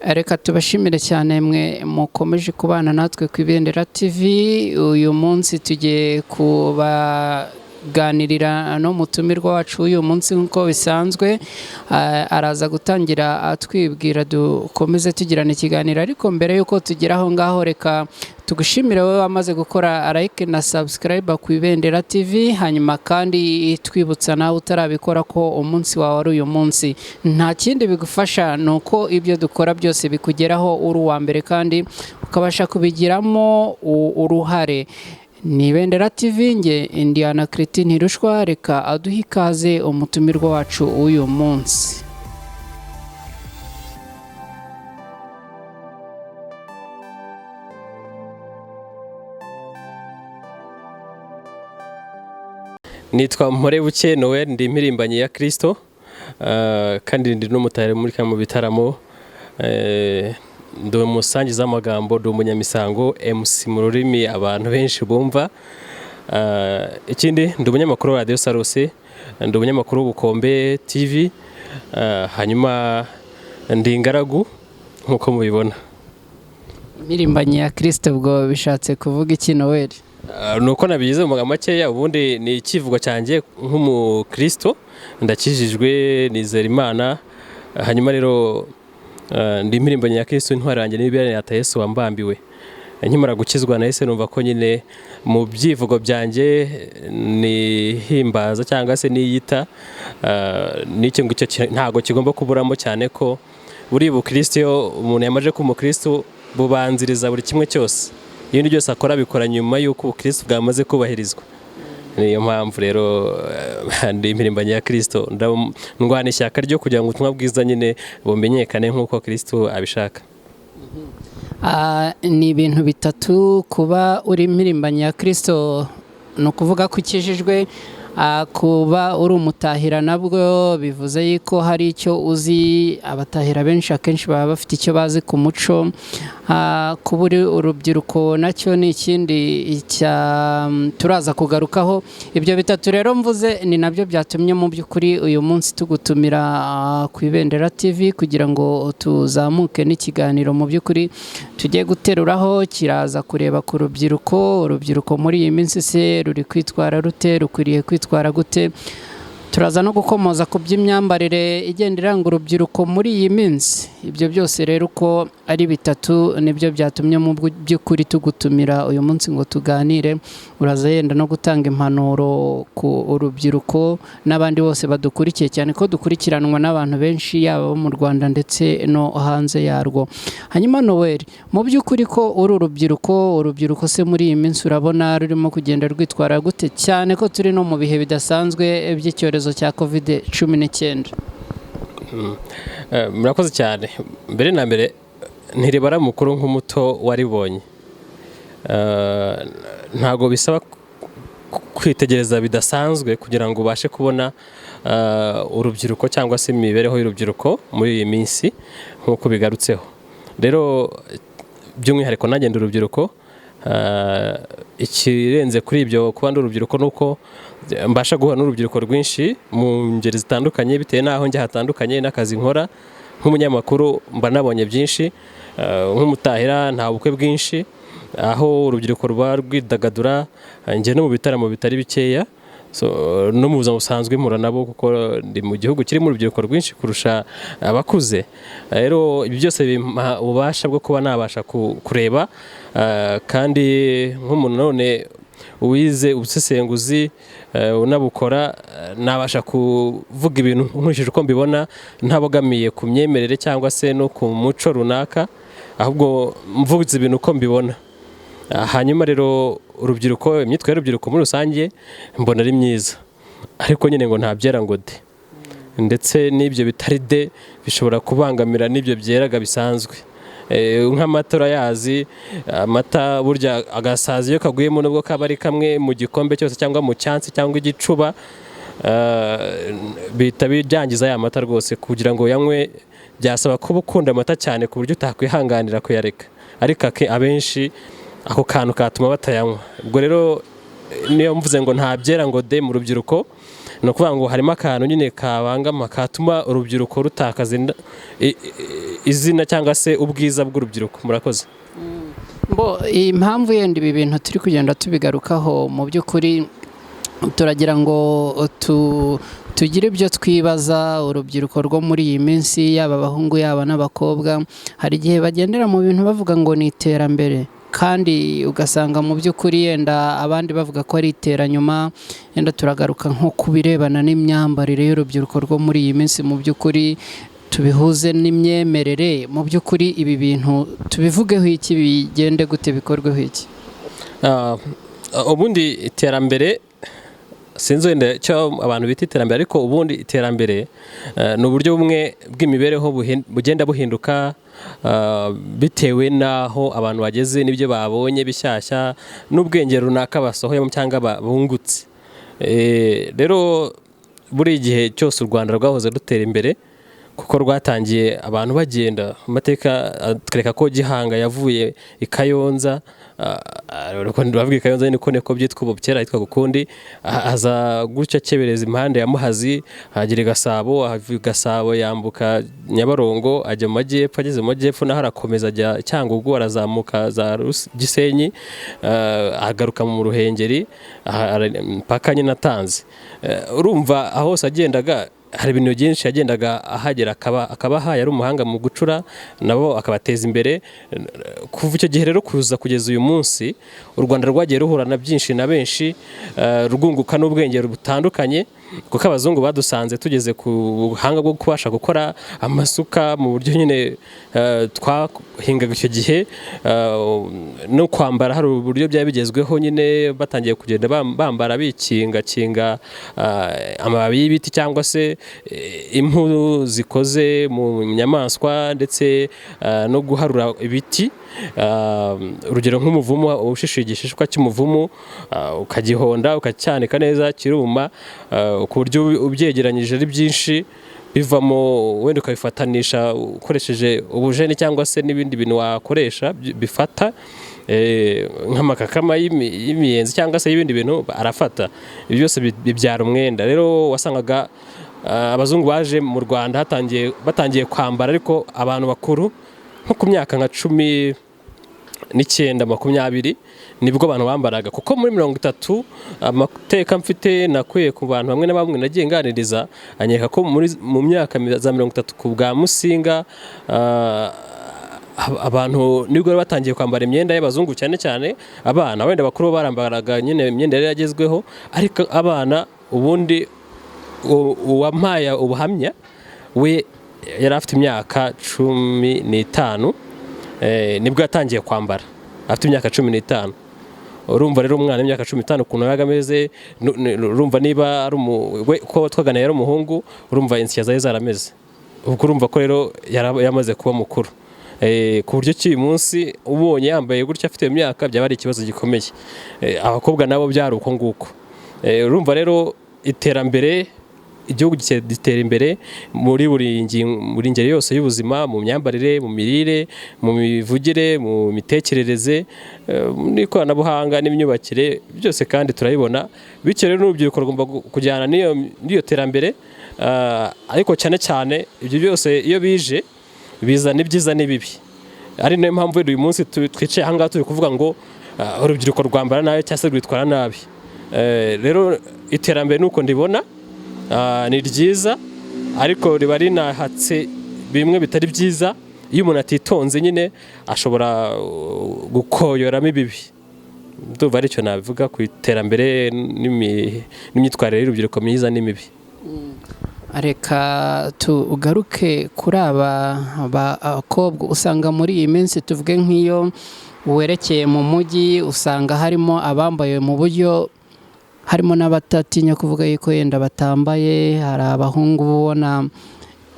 Reka tubashimire cyane mwe mukomeje kubana natwe ku Ibendera TV. Uyu munsi tugiye kubaganirira n'umutumirwa wacu w'uyu munsi nk'uko bisanzwe. Araza gutangira atwibwira, dukomeze tugirana ikiganiro. Ariko mbere y'uko tugera aho ngaho, reka tugushimire wowe wamaze gukora like na subscribe ku Ibendera TV. Hanyuma kandi twibutsa nawe utarabikora ko umunsi wawe ari uyu munsi. Nta kindi bigufasha, ni uko ibyo dukora byose bikugeraho uri uwa mbere kandi ukabasha kubigiramo uruhare. Ni Ibendera TV, nge Indiana Christine Ntirushwa. Reka aduhe ikaze umutumirwa wacu w'uyu munsi. Nitwa Mporebuke Noel, ndi impirimbanyi ya Kristo, kandi ndi n'umutahira muri kamwe mu bitaramo. Ndi umusangiza w'amagambo, ndi umunyamisango, MC mu rurimi abantu benshi bumva. Ikindi, ndi umunyamakuru wa Radiyo Salus, ndi umunyamakuru w'Ubukombe TV, hanyuma ndi ingaragu nk'uko mubibona. Impirimbanyi ya Kristo, ubwo bishatse kuvuga iki, Noel? Ni uko nabigize mu magambo makeya. Ubundi ni icyivugo cyanjye nk'umukristo, ndakijijwe, nizera Imana. Hanyuma rero ndi impirimbanyi ya Kristo, intwari yanjye n'ibibera yata Yesu wambambiwe. Nkimara gukizwa nahise numva ko nyine mu byivugo byanjye nihimbaza cyangwa se niyita, n'icyo ngicyo ntabwo kigomba kuburamo, cyane ko buri bukristo, iyo umuntu yamaze kuba umukristo, bubanziriza buri kimwe cyose. Ibindi byose akora abikora nyuma y'uko ubukristo bwamaze kubahirizwa. Niyo mpamvu rero ndi impirimbanyi ya Kristo, ndwana ishyaka ryo kugira ngo ubutumwa bwiza nyine bumenyekane nk'uko Kristo abishaka. Ni ibintu bitatu: kuba uri impirimbanyi ya Kristo ni ukuvuga ko ukijijwe, kuba uri umutahira nabwo bivuze yuko hari icyo uzi. Abatahira benshi akenshi baba bafite icyo bazi ku muco. Kuba uri urubyiruko nacyo ni ikindi turaza kugarukaho. Ibyo bitatu rero mvuze ni nabyo byatumye mu by'ukuri uyu munsi tugutumira ku Ibendera TV kugira ngo tuzamuke n'ikiganiro mu by'ukuri tugiye guteruraho. Kiraza kureba ku rubyiruko. Urubyiruko muri iyi minsi se ruri kwitwara rute? Rukwiriye kwitwara gute? Turaza no gukomoza ku by'imyambarire igenda iranga urubyiruko muri iyi minsi. Ibyo byose rero uko ari bitatu nibyo byatumye mu by'ukuri tugutumira uyu munsi ngo tuganire. Uraza yenda no gutanga impanuro ku urubyiruko n'abandi bose badukurikiye, cyane ko dukurikiranwa n'abantu benshi, yaba abo mu Rwanda ndetse no hanze yarwo. Hanyuma Noel, mu by'ukuri ko uri urubyiruko, urubyiruko se muri iyi minsi urabona rurimo kugenda rwitwara gute, cyane ko turi no mu bihe bidasanzwe by'icyorezo cya COVID-19? Murakoze cyane. Mbere na mbere, ntiribara mukuru nk'umuto waribonye. Ntabwo bisaba kwitegereza bidasanzwe kugira ngo ubashe kubona urubyiruko cyangwa se imibereho y'urubyiruko muri iyi minsi nk'uko bigarutseho. Rero by'umwihariko nanjye ndi urubyiruko. Ikirenze kuri ibyo kuba ndi urubyiruko ni uko mbasha guhura n'urubyiruko rwinshi mu ngeri zitandukanye, bitewe n'aho njya hatandukanye n'akazi nkora. Nk'umunyamakuru mba nabonye byinshi, nk'umutahira nta bukwe bwinshi aho urubyiruko ruba rwidagadura, njye no mu bitaramo bitari bikeya. No mu buzima busanzwe mpura nabo kuko ndi mu gihugu kirimo urubyiruko rwinshi kurusha abakuze. Rero ibi byose bimpa ububasha bwo kuba nabasha kureba, kandi nk'umuntu none wize ubusesenguzi, unabukora, nabasha kuvuga ibintu nkurikije uko mbibona, ntabogamiye ku myemerere cyangwa se no ku muco runaka, ahubwo mvuze ibintu uko mbibona. Hanyuma rero urubyiruko, imyitwarire y'urubyiruko muri rusange mbona ari myiza, ariko nyine ngo ntabyera ngo de, ndetse n'ibyo bitari de bishobora kubangamira n'ibyo byeraga bisanzwe. Nk'amata urayazi, amata burya agasaza iyo kaguyemo, nubwo kaba ari kamwe mu gikombe cyose cyangwa mu cyansi cyangwa igicuba, bihita byangiza ya mata rwose. Kugira ngo uyanywe byasaba kuba ukunda amata cyane ku buryo utakwihanganira kuyareka, ariko abenshi ako kantu katuma batayanywa. Ubwo rero niyo mvuze ngo nta byera ngo de mu rubyiruko, Ni ukuvuga ngo harimo akantu nyine kabangama katuma urubyiruko rutakaza izina cyangwa se ubwiza bw'urubyiruko. Murakoze. Bo impamvu yenda ibi bintu turi kugenda tubigarukaho, mu by'ukuri turagira ngo tugire ibyo twibaza. Urubyiruko rwo muri iyi minsi, yaba abahungu yaba n'abakobwa, hari igihe bagendera mu bintu bavuga ngo ni iterambere, kandi ugasanga mu by'ukuri yenda abandi bavuga ko ari iteranyuma. Yenda turagaruka nko ku birebana n'imyambarire y'urubyiruko rwo muri iyi minsi, mu by'ukuri tubihuze n'imyemerere. Mu by'ukuri ibi bintu tubivugeho iki? Bigende gute? Bikorweho iki? Ubundi iterambere, sinzi wenda icyo abantu bita iterambere, ariko ubundi iterambere ni uburyo bumwe bw'imibereho bugenda buhinduka bitewe n'aho abantu bageze n'ibyo babonye bishyashya n'ubwenge runaka basohoyemo cyangwa bungutse. Rero buri gihe cyose u Rwanda rwahoze rutera imbere, kuko rwatangiye abantu bagenda. Amateka atwereka ko Gihanga yavuye i Kayonza, bavuga i Kayonza niko byitwa ubu, kera yitwaga ukundi, aza gutya akebereza impande ya Muhazi, ahagera i Gasabo, ava i Gasabo yambuka Nyabarongo ajya mu majyepfo, ageze mu majyepfo naho arakomeza ajya Cyangugu, arazamuka za Gisenyi, agaruka mu Ruhengeri, mpaka nyine atanze. Urumva aho hose agendaga hari ibintu byinshi yagendaga ahagera akabaha, yari umuhanga mu gucura, nabo akabateza imbere. Kuva icyo gihe rero kuza kugeza uyu munsi, u Rwanda rwagiye ruhura na byinshi na benshi, rwunguka n'ubwenge butandukanye, kuko abazungu badusanze tugeze ku buhanga bwo kubasha gukora amasuka mu buryo nyine twahingaga icyo gihe, no kwambara hari uburyo byari bigezweho nyine, batangiye kugenda bambara bikingakinga amababi y'ibiti cyangwa se impu zikoze mu nyamaswa, ndetse no guharura ibiti. Urugero nk'umuvumu, ushishuye igishishwa cy'umuvumu ukagihonda, ukacyanika neza kiruma, ku buryo ubyegeranyije ari byinshi bivamo, wenda ukabifatanisha ukoresheje ubujeni cyangwa se n'ibindi bintu wakoresha bifata, nk'amakakama y'imiyenzi cyangwa se y'ibindi bintu arafata. Ibi byose bibyara umwenda. Rero wasangaga abazungu baje mu Rwanda batangiye kwambara, ariko abantu bakuru nko ku myaka nka 19, 20 nibwo abantu bambaraga, kuko muri 30, amateka mfite nakuye ku bantu bamwe na bamwe nagiye nganiriza, anyereka ko mu myaka za 30 ku bwa Musinga, abantu nibwo bari batangiye kwambara imyenda y'abazungu, cyane cyane abana. Wenda bakuru bo barambaraga nyine imyenda yari yagezweho, ariko abana ubundi uwampaye ubuhamya we yari afite imyaka 15, nibwo yatangiye kwambara afite imyaka 15. Urumva rero umwana w'imyaka 15 ukuntu yabaga ameze, urumva niba ari we ko twaganiriye ari umuhungu, urumva insya zari zarameze. Ubwo urumva ko rero yamaze kuba mukuru, ku buryo ki uyu munsi ubonye yambaye gutya afite iyo myaka byaba ari ikibazo gikomeye. Abakobwa nabo byari uko nguko. Urumva rero iterambere, igihugu gitera imbere muri buri ngeri yose y'ubuzima, mu myambarire, mu mirire, mu mivugire, mu mitekerereze, n'ikoranabuhanga n'imyubakire, byose kandi turabibona. Bityo rero n'urubyiruko rugomba kujyana n'iyo terambere, ariko cyane cyane ibyo byose iyo bije bizana ibyiza n'ibibi, ari nayo mpamvu uyu munsi twicaye aha ngaha turi kuvuga ngo urubyiruko rwambara nabi cyangwa se rwitwara nabi. Rero iterambere nuko ndibona, ni ryiza, ariko riba rinahatse bimwe bitari byiza. Iyo umuntu atitonze nyine ashobora gukoyoramo ibibi. Ndumva aricyo nabivuga ku iterambere n'imyitwarire y'urubyiruko myiza n'imibi. Reka tugaruke kuri aba bakobwa. Usanga muri iyi minsi, tuvuge nk'iyo werekeye mu mujyi, usanga harimo abambaye mu buryo, harimo n'abatatinya kuvuga yuko yenda batambaye. Hari abahungu ubona,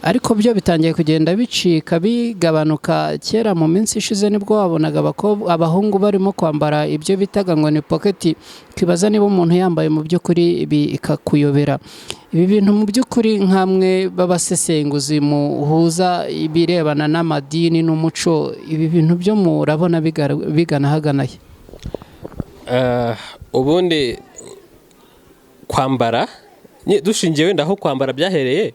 ariko byo bitangiye kugenda bicika, bigabanuka. Kera mu minsi ishize nibwo wabonaga abahungu barimo kwambara ibyo bitaga ngo ni poketi, ukibaza niba umuntu yambaye mu by'ukuri, bikakuyobera. Ibi bintu mu by'ukuri, nk'amwe b'abasesenguzi muhuza ibirebana n'amadini n'umuco, ibi bintu byo murabona bigana hagana he? Ubundi kwambara Dushingiye wenda aho kwambara byahereye,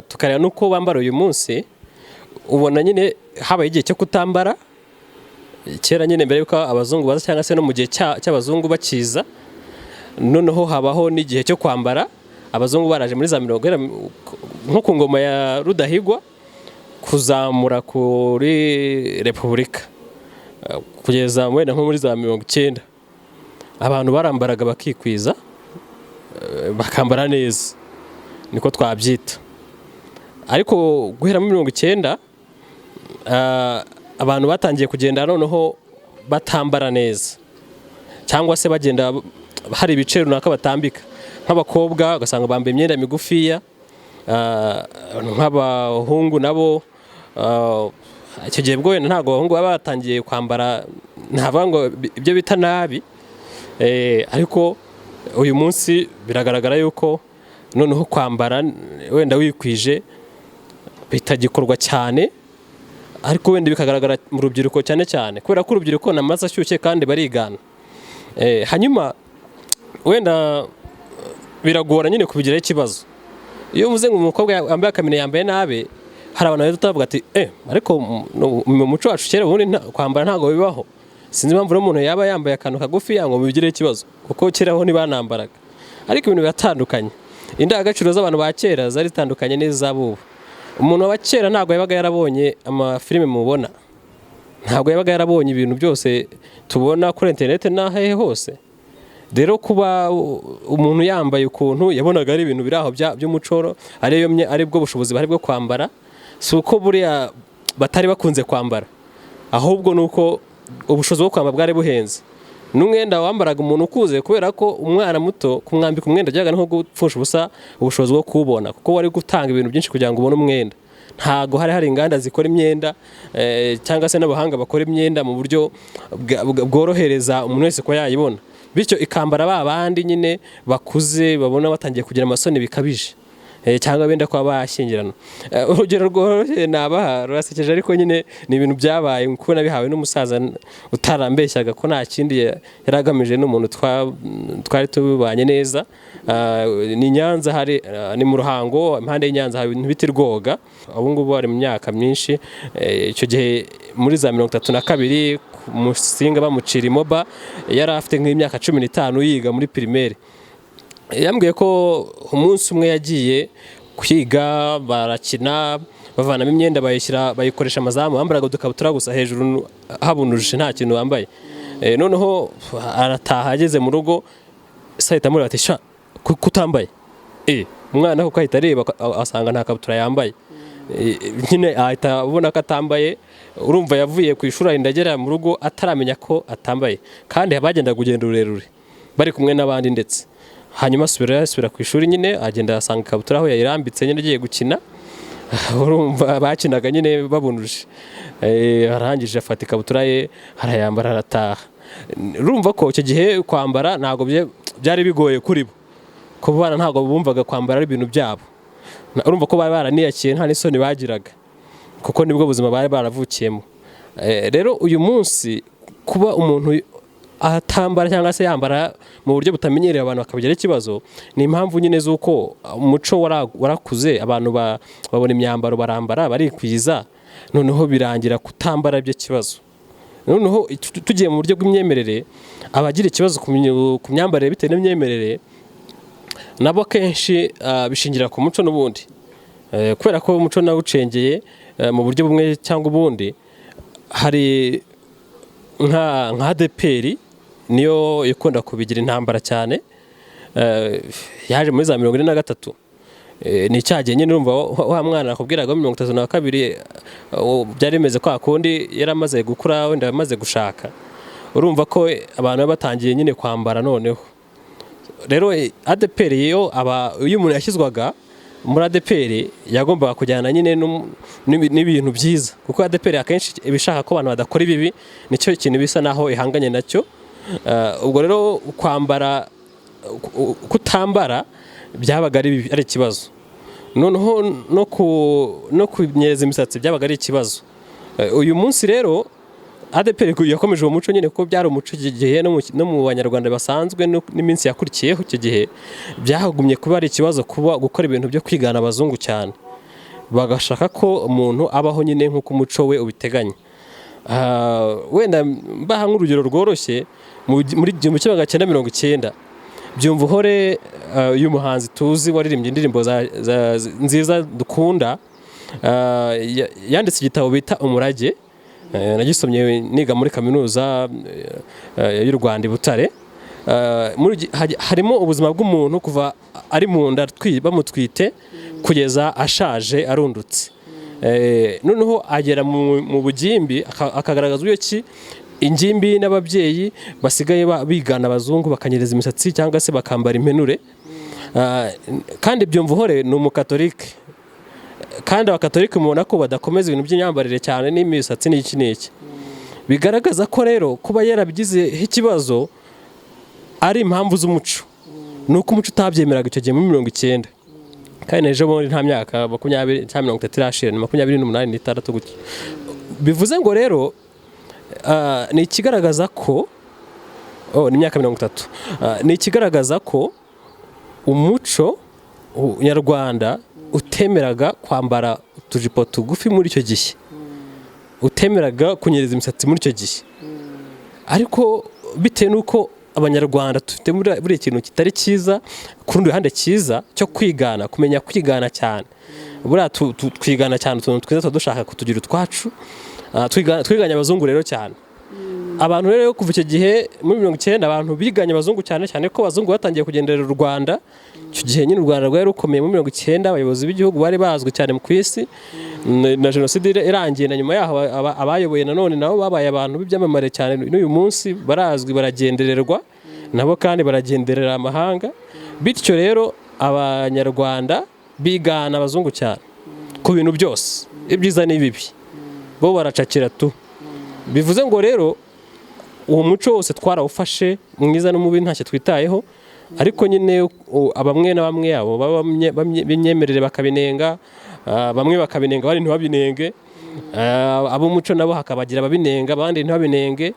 tukareba n'uko bambara uyu munsi, ubona nyine habaye igihe cyo kutambara kera nyine mbere y'uko abazungu baza, cyangwa se no mu gihe cy'abazungu bakiza. Noneho habaho n'igihe cyo kwambara abazungu baraje muri za mirongo, guhera nko ku ngoma ya Rudahigwa kuzamura kuri Repubulika, kugeza wenda nko muri za 90, abantu barambaraga bakikwiza, bakambara neza, niko twabyita. Ariko guhera muri 90, abantu batangiye kugenda noneho batambara neza, cyangwa se bagenda hari ibice runaka batambika. Nk'abakobwa ugasanga bambaye imyenda migufiya, nk'abahungu nabo, icyo gihe bwo wenda ntabwo abahungu baba batangiye kwambara, ntavuga ngo ibyo bita nabi, ariko uyu munsi biragaragara yuko noneho kwambara wenda wikwije bitagikorwa cyane, ariko wenda bikagaragara mu rubyiruko cyane cyane, kubera ko urubyiruko ni amaraso ashyushye kandi barigana. Hanyuma wenda biragora nyine kubigiraho ikibazo. Iyo uvuze ngo umukobwa yambaye akamine, yambaye nabi, hari abantu bahita bavuga ati: "Eh, ariko mu muco wacu kera ubundi kwambara ntabwo bibaho. Sinzi impamvu rero umuntu yaba yambaye akantu kagufi ngo mubigireho ikibazo, kuko kera ho ntibanambaraga." Ariko ibintu biratandukanye. Indangagaciro z'abantu ba kera zari zitandukanye n'iz'abubu. Umuntu wa kera ntabwo yabaga yarabonye amafilime mubona, ntabwo yabaga yarabonye ibintu byose tubona kuri interineti n'ahehe hose. Rero kuba umuntu yambaye ukuntu, yabonaga ari ibintu biri aho by'umuco, ariyo aribwo bushobozi bari bwo kwambara. Si uko buriya batari bakunze kwambara, ahubwo ni uko ubushobozi bwo kwambara bwari buhenze, n'umwenda wambaraga umuntu ukuze, kubera ko umwana muto kumwambika umwenda byabaga nko gupfusha ubusa ubushobozi bwo kuwubona, kuko wari gutanga ibintu byinshi kugira ngo ubone umwenda. Ntago hari hari inganda zikora imyenda, cyangwa se n'abahanga bakora imyenda mu buryo bworohereza umuntu wese kuba yayibona. Bityo ikambara ba bandi nyine bakuze, babona batangiye kugira amasoni bikabije, cyangwa benda kuba bashyingirana. Urugero rworoshye nabaha rurasekeje, ariko nyine ni ibintu byabaye kuko nabihawe n'umusaza utarambeshyaga, ko nta kindi yari agamije, n'umuntu twari tubanye neza. Ni Nyanza, hari ni mu Ruhango, impande y'Inyanza hari ibintu bita Rwoga. Ubu ngubu bari mu myaka myinshi. Icyo gihe muri za 32, Musinga bamucira imoba, yari afite nk'imyaka 15, yiga muri primaire. Yambwiye ko umunsi umwe yagiye kwiga, barakina, bavanamo imyenda bayishyira, bayikoresha amazamu, bambaraga udukabutura gusa, hejuru habunuje, nta kintu bambaye. Noneho arataha, ageze mu rugo se ahita amureba ati: "Sha, kutambaye?" Umwana kuko ahita areba asanga nta kabutura yambaye. Nyine ahita abona ko atambaye. Urumva yavuye ku ishuri arinda agera mu rugo ataramenya ko atambaye, kandi bagendaga urugendo rurerure bari kumwe n'abandi ndetse. Hanyuma asubira ku ishuri nyine, agenda asanga ikabutura aho yayirambitse nyine agiye gukina. Urumva bakinaga nyine babunuje. Arangije afata ikabutura ye arayambara, arataha. Urumva ko icyo gihe kwambara ntabwo byari bigoye kuri bo, kuko bana ntabwo bumvaga kwambara ari ibintu byabo. Urumva ko bari baraniyakiye, nta n'isoni bagiraga, kuko nibwo buzima bari baravukiyemo. Rero uyu munsi kuba umuntu atambara cyangwa se yambara mu buryo butamenyereye, abantu bakabigiraho ikibazo, ni impamvu nyine z'uko umuco warakuze, abantu babona imyambaro, barambara, barikwiza, noneho birangira kutambara ibyo kibazo. Noneho tugiye mu buryo bw'imyemerere, abagira ikibazo ku myambarire bitewe n'imyemerere nabo akenshi bishingira ku muco n'ubundi. Kubera ko umuco nawe ucengeye mu buryo bumwe cyangwa ubundi. Hari nka ADEPR, niyo ikunda kubigira intambara cyane. Yaje muri za 43. Ni cya gihe nyine urumva wa mwana nakubwiraga 32, byari bimeze kwa kundi, yari amaze gukura, wenda amaze gushaka. Urumva ko abantu baba batangiye nyine kwambara. Noneho rero ADEPR yo, aba iyo umuntu yashyizwaga muri ADEPR yagombaga kujyana nyine n'ibintu byiza, kuko ADEPR akenshi iba ishaka ko abantu badakora ibibi, nicyo kintu bisa naho ihanganye nacyo. Ubwo rero kwambara, kutambara byabaga ari ikibazo. Noneho no kunyereza imisatsi byabaga ari ikibazo. Uyu munsi rero ADEPR yakomeje uwo muco nyine, kuko byari umuco icyo gihe no mu Banyarwanda basanzwe, n'iminsi yakurikiyeho icyo gihe byahagumye kuba ari ikibazo, kuba gukora ibintu byo kwigana abazungu cyane, bagashaka ko umuntu abaho nyine nk'uko umuco we ubiteganya. Wenda mbaha nk'urugero rworoshye, muri 1990, Byumvuhore, uyu muhanzi tuzi waririmbye indirimbo nziza dukunda, yanditse igitabo bita Umurage. Nagisomye niga muri Kaminuza y'u Rwanda i Butare. Harimo ubuzima bw'umuntu kuva ari mu nda bamutwite kugeza ashaje arundutse. Noneho agera mu bugimbi, akagaragaza uburyo ki ingimbi n'ababyeyi basigaye bigana abazungu, bakanyereza imisatsi cyangwa se bakambara impenure. Kandi Byumvuhore ni umukatolike, kandi abakatolike mubona ko badakomeza ibintu by'imyambarire cyane n'imisatsi n'iki n'iki. Bigaragaza ko rero kuba yarabigizeho ikibazo ari impamvu z'umuco, ni uko umuco utabyemeraga icyo gihe muri 90. Kandi ejo bundi nta myaka 20 cyangwa 30 irashira, ni 28, n'itandatu gutyo. Bivuze ngo rero ni ikigaragaza ko, oh, ni imyaka 30. Ni ikigaragaza ko umuco nyarwanda utemeraga kwambara utujipo tugufi muri icyo gihe, utemeraga kunyereza imisatsi muri icyo gihe. Ariko bitewe n'uko Abanyarwanda dufite buriya kintu kitari cyiza, ku rundi ruhande cyiza, cyo kwigana, kumenya kwigana cyane, buriya twigana cyane utuntu twiza, tuba dushaka kutugira utwacu. Twiganye abazungu rero cyane. Abantu rero kuva icyo gihe muri 90, abantu biganye abazungu cyane cyane ko abazungu batangiye kugenderera u Rwanda icyo gihe nyine. U Rwanda rwari rukomeye muri 90, abayobozi b'igihugu bari bazwi cyane ku isi. Na jenoside irangiye na nyuma yaho, abayoboye nanone nabo babaye abantu b'ibyamamare cyane, n'uyu munsi barazwi, baragendererwa nabo kandi baragenderera amahanga. Bityo rero Abanyarwanda bigana abazungu cyane ku bintu byose, ibyiza n'ibibi, bo baracakira tu. Bivuze ngo rero uwo muco wose twarawufashe, mwiza n'umubi, ntacyo twitayeho. Ariko nyine bamwe na bamwe abo baba b'imyemerere bakabinenga, bamwe bakabinenga, abandi ntibabinenge. Ab'umuco nabo hakabagira ababinenga, abandi ntibabinenge,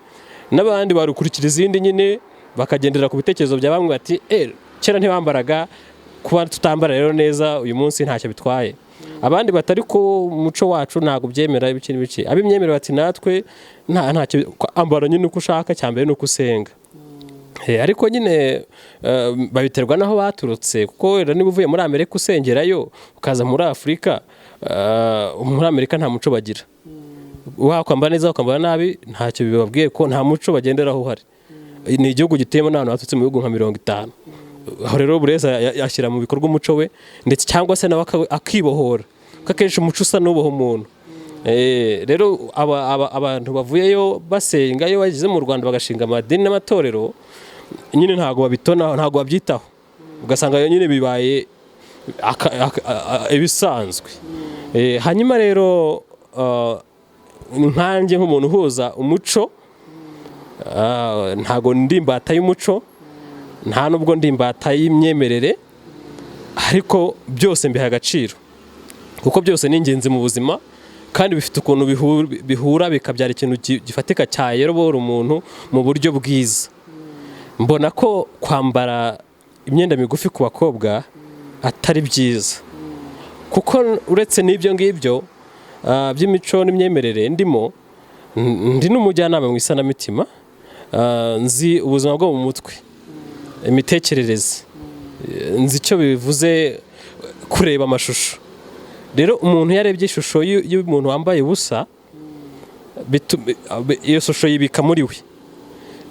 n'abandi barukurikira izindi nyine, bakagendera ku bitekerezo bya bamwe, bati: "Eh, kera ntibambaraga, kuba tutambara rero neza uyu munsi ntacyo bitwaye." Abandi batari ko umuco wacu ntabwo ubyemera, ibiki n'ibiki. Ab'imyemerere bati: "Natwe ntacyo, ambara nyine uko ushaka, cya mbere ni uko usenga." Ariko nyine babiterwa n'aho baturutse, kuko wenda niba uvuye muri Amerika usengerayo, ukaza muri Afurika, muri Amerika nta muco bagira, wakwambara neza wakwambara nabi ntacyo bibabwiye, ko nta muco bagenderaho uhari. Ni igihugu gituyemo n'abantu baturutse mu bihugu nka 50. Aho rero buri wese yashyira mu bikorwa umuco we, ndetse cyangwa se nawe akibohora, kuko akenshi umuco usa n'uboha umuntu. Rero abantu bavuyeyo basenga, iyo bageze mu Rwanda bagashinga amadini n'amatorero, nyine ntabwo babitonaho, ntabwo babyitaho, ugasanga nyine bibaye ibisanzwe. Hanyuma rero nkanjye nk'umuntu uhuza umuco, ntabwo ndi imbata y'umuco, nta nubwo ndi imbata y'imyemerere, ariko byose mbiha agaciro, kuko byose ni ingenzi mu buzima, kandi bifite ukuntu bihura bikabyara ikintu gifatika cyayobora umuntu mu buryo bwiza. Mbona ko kwambara imyenda migufi ku bakobwa atari byiza, kuko uretse n'ibyo ngibyo by'imico n'imyemerere ndimo, ndi n'umujyanama mu isanamitima. Nzi ubuzima bwo mu mutwe, imitekerereze, nzi icyo bivuze kureba amashusho. Rero umuntu iyo arebye ishusho y'umuntu wambaye ubusa, iyo shusho yibika muri we.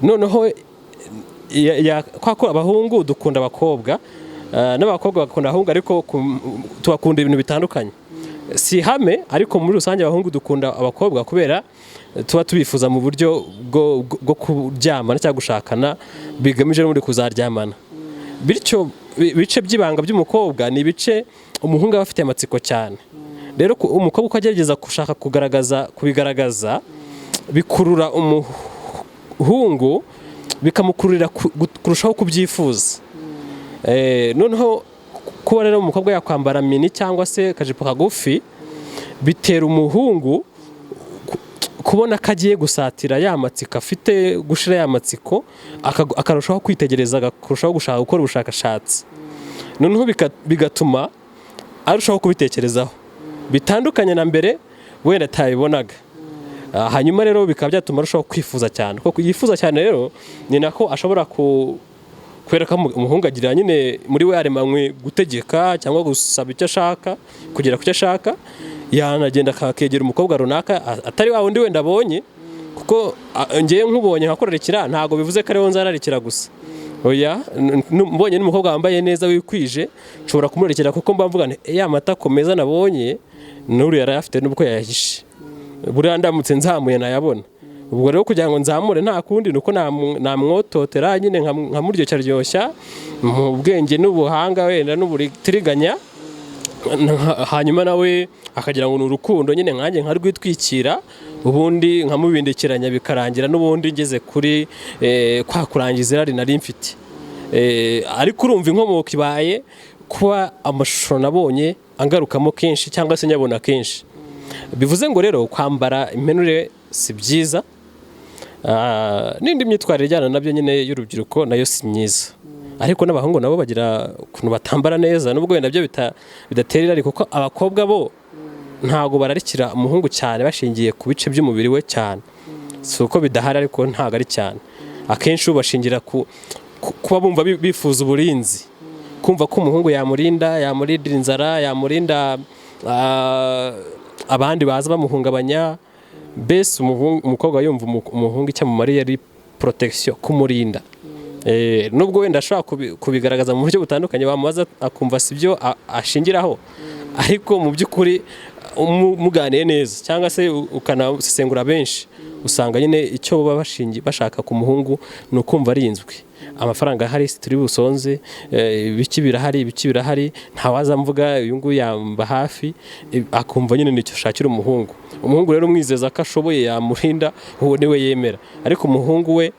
Noneho kwa ko abahungu dukunda abakobwa, n'abakobwa bakunda abahungu, ariko tubakunda ibintu bitandukanye, si ihame, ariko muri rusange abahungu dukunda abakobwa kubera tuba tubifuza mu buryo bwo kuryamana cyangwa gushakana bigamije n'ubundi kuzaryamana. Bityo ibice by'ibanga by'umukobwa ni ibice umuhungu aba afite amatsiko cyane. Rero umukobwa uko agerageza gushaka kugaragaza, kubigaragaza, bikurura umuhungu, bikamukururira kurushaho kubyifuza. Noneho kuba rero umukobwa yakwambara mini cyangwa se akajipo kagufi bitera umuhungu Kubona ko agiye gusatira ya matsiko afite, gushira ya matsiko, akarushaho kwitegereza, akarushaho gushaka gukora ubushakashatsi, noneho bigatuma arushaho kubitekerezaho bitandukanye na mbere wenda atabibonaga. Hanyuma rero bikaba byatuma arushaho kwifuza cyane. Kuko yifuza cyane rero, ni nako ashobora kubera ko umuhungu agira nyine muri we yaremanywe gutegeka cyangwa gusaba icyo ashaka, kugera ku cyo ashaka. Yanagenda akegera umukobwa runaka, atari wa wundi wenda abonye, kuko ngewe nkubonye nkakurarikira, ntabwo bivuze ko ariwo nzararikira gusa. Oya, mbonye n'umukobwa wambaye neza wikwije, nshobora kumurarikira, kuko mba mvuga nti: "Ya matako meza nabonye n'uriya yarayafite, nubwo yayahishe, buriya ndamutse nzamuye nayabona." Ubwo rero kugira ngo nzamure, nta kundi ni uko namwototera nyine, nkamuryoshya mu bwenge n'ubuhanga, wenda n'ubutiriganya, hanyuma nawe akagira ngo ni urukundo nyine, nkanjye nkarwitwikira, ubundi nkamubindikiranya, bikarangira n'ubundi ngeze kuri kwa kurangiza irari nari mfite. Ariko urumva inkomoko ibaye kuba amashusho nabonye angarukamo kenshi cyangwa se nyabona kenshi. Bivuze ngo rero kwambara impenure si byiza. N'indi myitwarire ijyana nabyo nyine y'urubyiruko nayo si myiza. Ariko n'abahungu nabo bagira ukuntu batambara neza, nubwo wenda byo bidatera irari, kuko abakobwa bo ntabwo bararikira umuhungu cyane bashingiye ku bice by'umubiri we cyane. Si uko bidahari, ariko ntabwo ari cyane. Akenshi bo bashingira ku kuba bumva bifuza uburinzi, kumva ko umuhungu yamurinda, yamurindira inzara, yamurinda abandi baza bamuhungabanya. Mbese umukobwa yumva umuhungu icyo amumariye ari protection, kumurinda. Nubwo wenda ashobora kubigaragaza mu buryo butandukanye, wamubaza akumva si byo ashingiraho, ariko mu by'ukuri muganiye neza cyangwa se ukanasesengura benshi, usanga nyine icyo baba bashaka ku muhungu ni ukumva arinzwe. Amafaranga ahari, si turi busonze, ibiki birahari, ibiki birahari, ntawaza mvuga, uyu nguyu yamba hafi, akumva nyine nicyo ashakira umuhungu. Umuhungu rero umwizeza ko ashoboye yamurinda, uwo niwe yemera. Ariko umuhungu we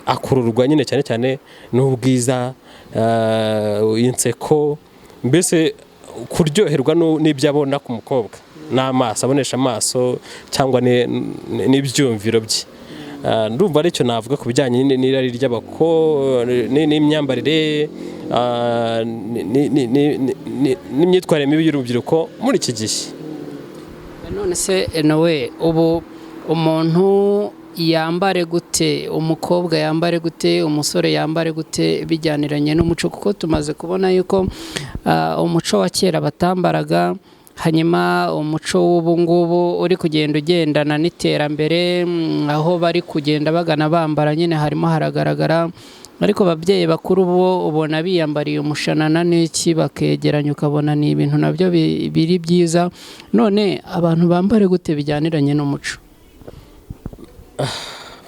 akururwa nyine cyane cyane n'ubwiza, inseko, mbese kuryoherwa n'ibyo abona ku mukobwa n'amaso, abonesha amaso cyangwa n'ibyumviro bye. Ndumva aricyo navuga ku bijyanye n'irari n'imyambarire, n'imyitwarire mibi y'urubyiruko muri iki gihe. None se nawe, ubu umuntu yambare gute? Umukobwa yambare gute? Umusore yambare gute bijyaniranye n'umuco? Kuko tumaze kubona yuko umuco wa kera batambaraga, hanyuma umuco w'ubu ngubu uri kugenda ugendana n'iterambere, aho bari kugenda bagana bambara nyine harimo haragaragara. Ariko ababyeyi bakuru bo ubona biyambariye umushanana n'iki, bakegeranya, ukabona ni ibintu nabyo biri byiza. None abantu bambare gute bijyaniranye n'umuco?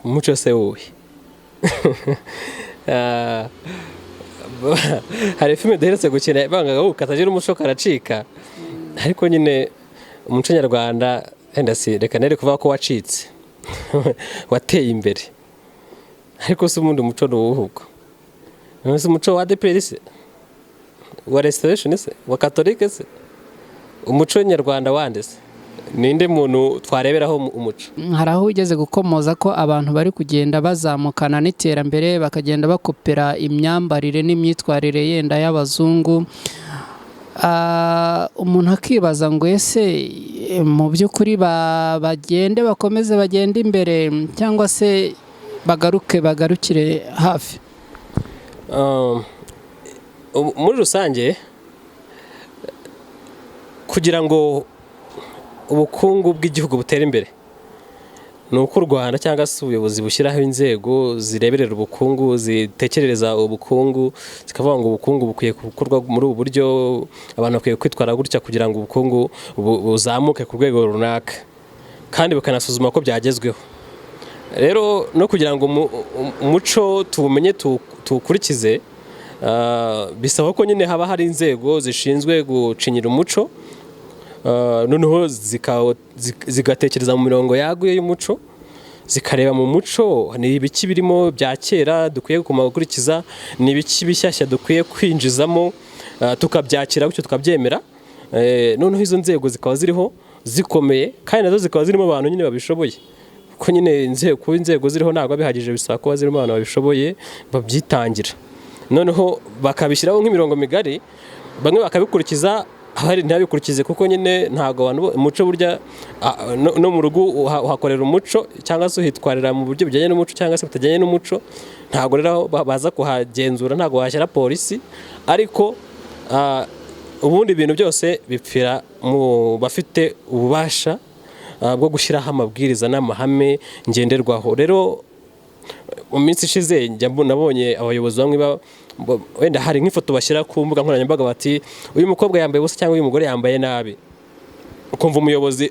Umuco se wowe? Hari filime duherutse gukina bangaga ngo katagira umuco karacika. Ariko nyine umuco nyarwanda, wenda si reka nere kuvuga ko wacitse, wateye imbere. Ariko se ubundi umuco ni uwuhe ubwo? None se umuco wa ADEPR se, wa Restoration se, wa Catholique se, umuco nyarwanda wande se? Ninde muntu twareberaho umuco? Hari aho ugeze gukomoza ko abantu bari kugenda bazamukana n'iterambere, bakagenda bakopera imyambarire n'imyitwarire yenda y'abazungu. Umuntu akibaza ngo: ese mu by'ukuri bagende bakomeze bagende imbere, cyangwa se bagaruke bagarukire hafi? Muri rusange, kugira ngo ubukungu bw'igihugu butere imbere, ni uko u Rwanda cyangwa se ubuyobozi bushyiraho inzego zireberera ubukungu, zitekerereza ubukungu, zikavuga ngo ubukungu bukwiye gukorwa muri ubu buryo, abantu bakwiye kwitwara gutya kugira ngo ubukungu buzamuke ku rwego runaka, kandi bakanasuzuma ko byagezweho. Rero no kugira ngo umuco tuwumenye, tuwukurikize, bisaba ko nyine haba hari inzego zishinzwe gucinyira umuco, noneho zigatekereza mu mirongo yaguye y'umuco, zikareba mu muco ni ibiki birimo bya kera dukwiye kuguma gukurikiza, ni ibiki bishyashya dukwiye kwinjizamo, tukabyakira gutyo, tukabyemera. Noneho izo nzego zikaba ziriho. zikomeye, kandi nazo zikaba zirimo abantu nyine babishoboye, kuko nyine kuba inzego ziriho ntabwo bihagije, bisaba kuba zirimo abantu babishoboye, babyitangira. Noneho bakabishyiraho nk'imirongo migari, bamwe bakabikurikiza, abandi ntibabikurikize, kuko nyine ntabwo abantu umuco burya no mu rugo uhakorera umuco, cyangwa se uhitwarira mu buryo bujyanye n'umuco cyangwa se butajyanye n'umuco. Ntabwo rero aho baza kuhagenzura, ntabwo washyira polisi. Ariko ubundi ibintu byose bipfira mu bafite ububasha bwo gushyiraho amabwiriza n'amahame ngenderwaho. Rero mu minsi ishize nabonye abayobozi bamwe wenda hari nk'ifoto bashyira ku mbuga nkoranyambaga, bati: "Uyu mukobwa yambaye ubusa" cyangwa "Uyu mugore yambaye nabi." Ukumva umuyobozi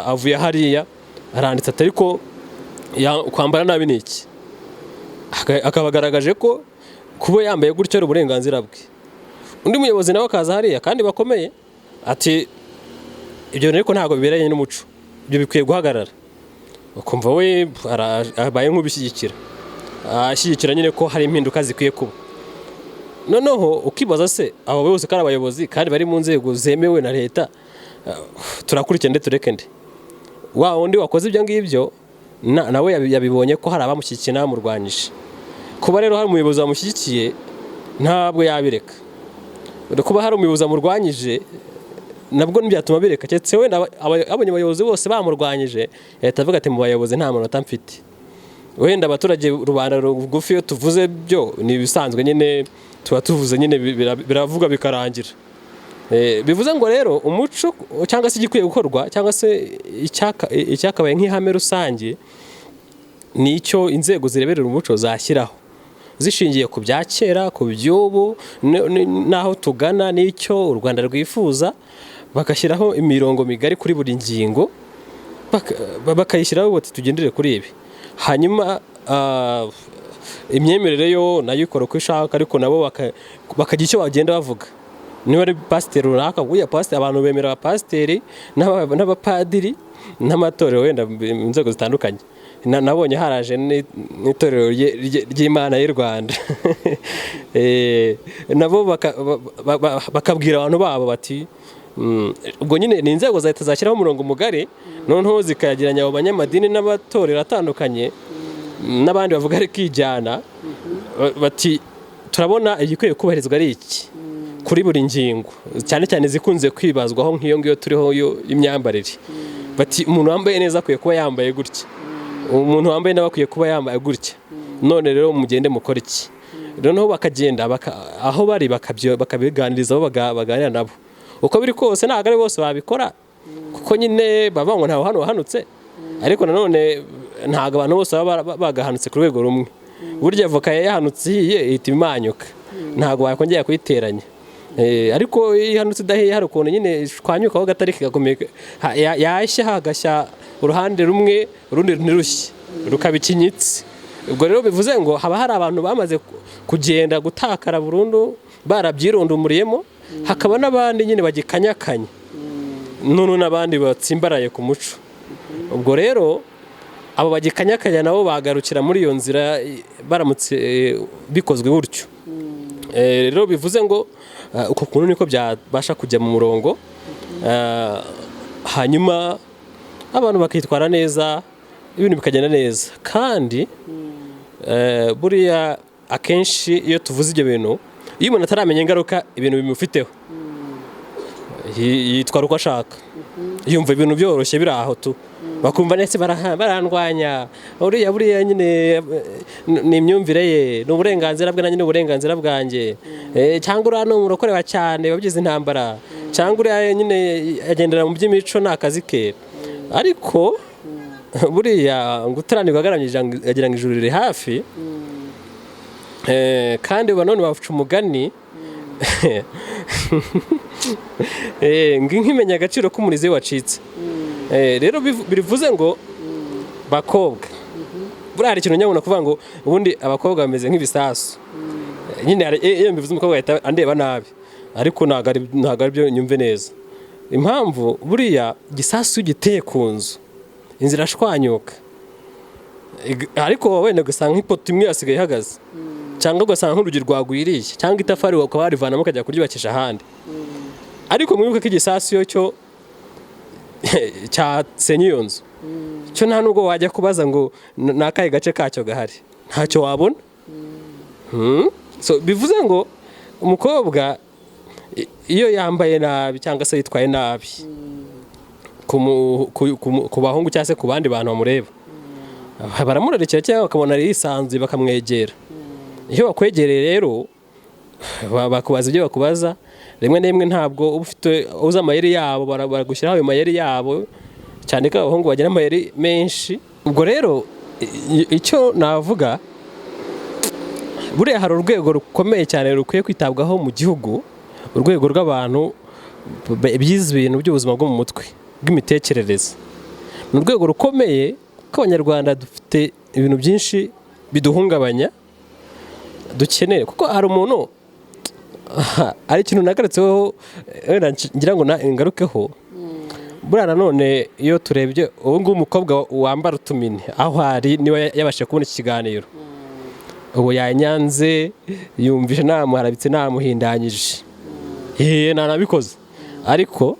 avuye hariya aranditse ati: "Ariko kwambara nabi ni iki?" Akaba agaragaje ko kuba yambaye gutyo ari uburenganzira bwe. Undi muyobozi nawe akaza hariya kandi bakomeye ati: "Ibyo bintu ariko ntabwo biberanye n'umuco, ibyo bikwiye guhagarara." Ukumva we abaye nk'ubishyigikira, ashyigikira nyine ko hari impinduka zikwiye kuba. Noneho ukibaza se, abo bose ko ari abayobozi kandi bari mu nzego zemewe na leta, turakurikira nde, tureke nde? Wa wundi wakoze ibyo ngibyo nawe yabibonye ko hari abamushyigikiye n'abamurwanyije. Kuba rero hari umuyobozi wamushyigikiye, ntabwo yabireka. Kuba hari umuyobozi wamurwanyije, nabwo ntibyatuma bireka, keretse wenda abonye abayobozi bose bamurwanyije, yahita avuga ati: "Mu bayobozi nta manota mfite." Wenda abaturage, rubanda rugufi, iyo tuvuze byo ni ibisanzwe nyine, tuba tuvuze nyine biravuga bikarangira. Bivuze ngo rero umuco, cyangwa se igikwiye gukorwa, cyangwa se icyakabaye nk'ihame rusange, ni icyo inzego zireberera umuco zashyiraho, zishingiye ku bya kera, ku by'ubu n'aho tugana n'icyo u Rwanda rwifuza, bagashyiraho imirongo migari kuri buri ngingo, bakayishyiraho bati: "Tugendere kuri ibi." Hanyuma imyemerere yo nayo ikora uko ishaka, ariko nabo bakagira icyo bagenda bavuga. Niba ari pasiteri runaka, buriya pasiteri, abantu bemera abapasiteri n'abapadiri n'amatorero, wenda mu nzego zitandukanye. Nabonye haraje n'itorero ry'Imana y'u Rwanda. Nabo bakabwira abantu babo bati ubwo nyine ni inzego za leta zashyiraho umurongo mugari, noneho zikayegeranya abo banyamadini n'amatorero atandukanye n'abandi bavuga ari kijyana, bati: "Turabona igikwiye kubahirizwa ari iki kuri buri ngingo," cyane cyane zikunze kwibazwaho nk'iyo ngiyo turiho y'imyambarire. Bati: "Umuntu wambaye neza akwiye kuba yambaye gutya, umuntu wambaye nawe akwiye kuba yambaye gutya. None rero mugende mukore iki?" Noneho bakagenda aho bari bakabiganiriza abo baganira nabo. Uko biri kose ntabwo ari bose babikora, kuko nyine bavuga ngo ntawe hano wahanutse, ariko nanone ntabwo abantu bose baba bagahanutse ku rwego rumwe. Burya avoka yahanutse ihiye ihita imanyuka, ntabwo wakongera kuyiteranya. Ariko iyo ihanutse idahiye, hari ukuntu nyine ishwanyukaho gatari kigakomeye, yashya hagashya uruhande rumwe, urundi ntirushye, rukaba ikinyitsi. Ubwo rero bivuze ngo haba hari abantu bamaze kugenda gutakara burundu, barabyirundumuriyemo, hakaba n'abandi nyine bagikanyakanya, none n'abandi batsimbaraye ku muco. Ubwo rero abo bagikanyakanya nabo bagarukira muri iyo nzira baramutse bikozwe gutyo. Rero bivuze ngo uko kuntu niko byabasha kujya mu murongo, hanyuma abantu bakitwara neza, ibintu bikagenda neza. Kandi buriya akenshi iyo tuvuze ibyo bintu, iyo umuntu ataramenya ingaruka ibintu bimufiteho, yitwara uko ashaka, yumva ibintu byoroshye biri aho tu, bakumva ndetse barandwanya uriya, buriya nyine ni imyumvire ye, ni uburenganzira bwe, nanjye ni uburenganzira bwanjye. Cyangwa uriya ni umurokorewa cyane wabigize intambara, cyangwa uriya nyine agendera mu by'imico, ni akazi ke. Ariko buriya ngo utaranirwa agaramye agira ngo ijuru riri hafi. Kandi none baca umugani ngo inka imenya agaciro k'umurizo iyo wacitse. Rero bivuze ngo bakobwa, buriya hari ikintu nyabona kuvuga ngo ubundi abakobwa bameze nk'ibisasu. Nyine iyo mbivuze umukobwa ahita andeba nabi, ariko ntabwo ari byo, nyumve neza impamvu. Buriya igisasu iyo ugiteye ku nzu, inzu irashwanyuka. Ariko wenda ugasanga nk'ipoto imwe yasigaye ihagaze, cyangwa ugasanga nk'urugi rwagwiriye, cyangwa itafari ukaba warivanamo ukajya kuryubakisha ahandi. Ariko mwibuke ko igisasu iyo cyo Cyasenye iyo nzu cyo nta nubwo wajya kubaza ngo ni akahe gace kacyo gahari, ntacyo wabona. So bivuze ngo umukobwa iyo yambaye nabi cyangwa se yitwaye nabi ku bahungu cyangwa se ku bandi bantu bamureba, baramurerekera cyangwa bakabona yisanzuye, bakamwegera. Iyo bakwegereye rero, bakubaza ibyo bakubaza. Rimwe na rimwe ntabwo uba ufite uzi amayeri yabo, baragushyiraho ayo mayeri yabo, cyane ko abahungu bagira amayeri menshi. Ubwo rero icyo navuga, buriya hari urwego rukomeye cyane rukwiye kwitabwaho mu gihugu, urwego rw'abantu bize ibintu by'ubuzima bwo mu mutwe, bw'imitekerereze. Ni urwego rukomeye kuko Abanyarwanda dufite ibintu byinshi biduhungabanya dukeneye, kuko hari umuntu, hari ikintu nagarutseho, wenda ngira ngo ngarukeho. Buriya nanone iyo turebye ubu ngubu, umukobwa wambara utumini, aho ari niba yabashije kubona iki kiganiro, ubu yanyanze, yumvise namuharabitse, namuhindanyije, nanabikoze, ariko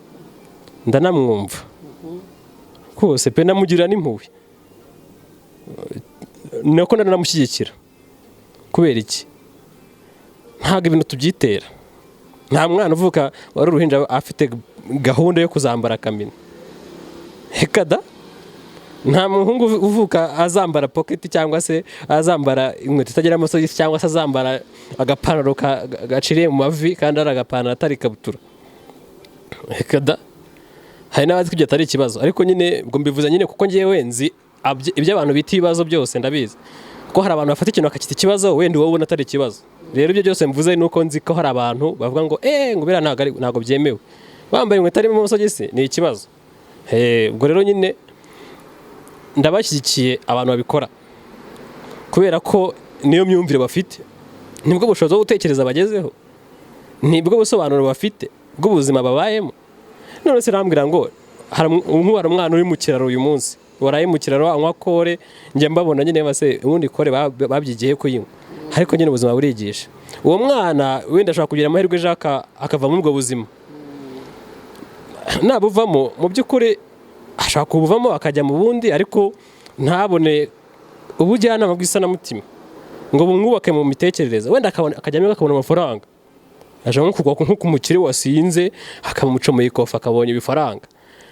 ndanamwumva rwose pe, namugirira n'impuhwe, nako ndanamushyigikira. Kubera iki? Ntabwo ibintu tubyitera. Nta mwana uvuka wari uruhinja afite gahunda yo kuzambara akamini, reka da. Nta muhungu uvuka azambara poketi, cyangwa se azambara inkweto itagira amasogisi, cyangwa se azambara agapantaro gaciriye mu mavi kandi ari agapantaro atari ikabutura, reka da. Hari n'abazi ko ibyo atari ikibazo, ariko nyine ubwo mbivuze nyine kuko ngewe nzi ibyo abantu bita ibibazo byose ndabizi, kuko hari abantu bafata ikintu bakacyita ikibazo, wenda wowe ubona atari ikibazo. Rero ibyo byose mvuze ni uko nzi ko hari abantu bavuga ngo ngo biriya ntabwo byemewe, wambaye inkweto irimo amasogisi ni ikibazo. Ubwo rero nyine ndabashyigikiye abantu babikora, kubera ko niyo myumvire bafite, nibwo bushobozi bwo gutekereza bagezeho, nibwo busobanuro bafite bw'ubuzima babayemo. None se rambwira ngo nk'ubu hari umwana uri mu kiraro uyu munsi, waraye mu kiraro anywa kore, njya mbabona nyine base ubundi kore babyigiye kuyinywa, ariko nyine ubuzima burigisha. Uwo mwana wenda ashobora kugira amahirwe ejo akava muri ubwo buzima. Nabuvamo, mu by'ukuri ashobora kubuvamo akajya mu bundi, ariko ntabone ubujyanama bw'isanamutima ngo bumwubake mu mitekerereze, wenda akajyamo akabona amafaranga, aje nko kugwa nko ku mukire wasinze, akamucomeye ikofi, akabonye ibifaranga,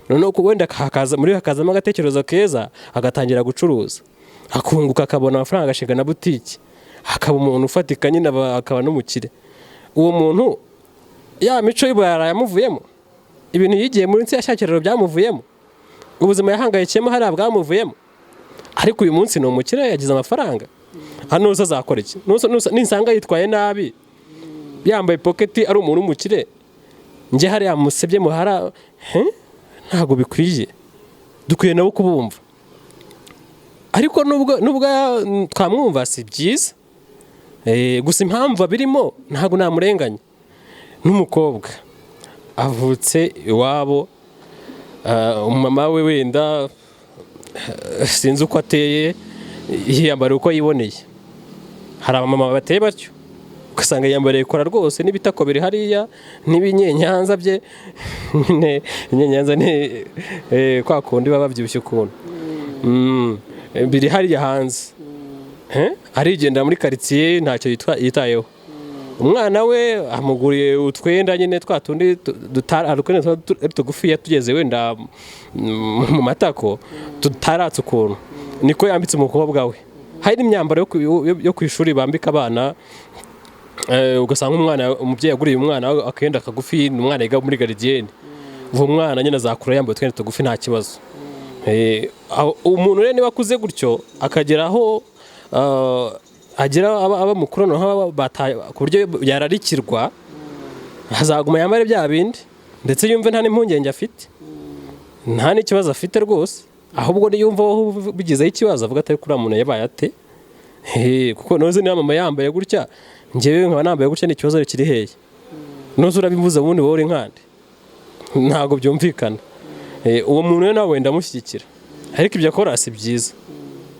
noneho wenda hakaza muri hakazamo agatekerezo keza, agatangira gucuruza, akunguka, akabona amafaranga, agashinga na butiki, akaba umuntu ufatika nyine, akaba n'umukire. Uwo muntu ya mico y'uburara yamuvuyemo, ibintu yigiye munsi ya cya kiraro byamuvuyemo, ubuzima yahangayikiyemo hariya bwamuvuyemo, ariko uyu munsi ni umukire, yagize amafaranga. Hano se azakora iki? Nisanga yitwaye nabi, yambaye poketi, ari umuntu w'umukire, njye hariya musebye muhara? He? Ntabwo bikwiye. Dukwiye nabo kubumva, ariko nubwo twamwumva si byiza. Gusa impamvu abirimo ntabwo namurenganya. N'umukobwa avutse iwabo, umumama we wenda sinzi uko ateye, yiyambara uko yiboneye. Hari abamama bateye batyo, ugasanga yiyambariye kora rwose n'ibitako biri hariya n'ibinyenyanza bye. Nyine inyenyanza ni kwa kundi baba babyibushye ukuntu, biri hariya hanze. Arigendera muri karitsiye, ntacyo yitayeho. Umwana we amuguriye utwenda nyine twa tundi hari utwenda tuba ari tugufiya tugeze wenda mu matako, tutaratse ukuntu, niko yambitse umukobwa we. Hari n'imyambaro yo ku ishuri bambika abana, ugasanga umwana, umubyeyi yaguriye umwana we akenda kagufi, ni umwana yiga muri gardienne, uwo mwana nyine azakura yambaye utwenda tugufi, nta kibazo. Umuntu rero niba akuze gutyo, akagera aho agera aba mukuru, noneho ku buryo yararikirwa, azaguma yambare bya bindi, ndetse yumve nta n'impungenge afite, nta n'ikibazo afite rwose. Ahubwo niyumva wowe bigizeho ikibazo, avuga atari kuri muntu yabaye ate? Kuko noze niba mama yambaye gutya, njyewe nkaba nambaye gutya, ni ikibazo kiri hehe? Nuze urabivuze, ubundi wowe uri nkande? Ntabwo byumvikana. Uwo muntu rero nawe ndamushyigikira, ariko ibyo akora si byiza.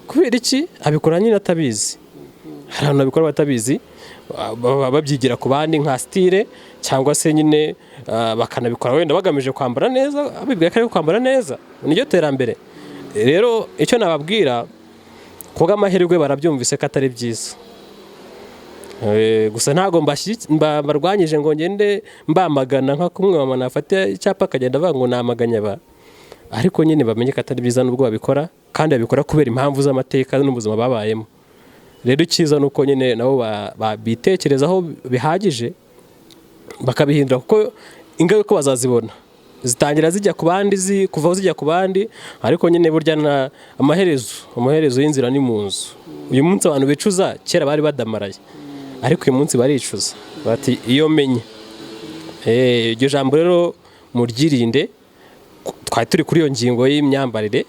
Kubera iki? Abikora nyine atabizi. Hari abantu babikora batabizi, baba babyigira ku bandi nka style, cyangwa se nyine bakanabikora wenda bagamije kwambara neza, bibwira ko ari kwambara neza niryo terambere. Rero icyo nababwira, kubw'amahirwe barabyumvise ko atari byiza. Gusa ntabwo mbarwanyije ngo ngende mbamagana nka kumwe mama nafata icyapa akagenda avuga ngo namaganye aba, ariko nyine bamenye ko atari byiza nubwo babikora, kandi babikora kubera impamvu z'amateka n'ubuzima babayemo. Rero icyiza ni uko nyine nabo bitekerezaho bihagije bakabihindura, kuko ingaruka bazazibona zitangira zijya ku bandi, kuvaho zijya ku bandi. Ariko nyine burya na amaherezo y'inzira ni mu nzu. Uyu munsi abantu bicuza, kera bari badamaraye, ariko uyu munsi baricuza bati iyo menye. Iryo jambo rero muryirinde. Twari turi kuri iyo ngingo y'imyambarire.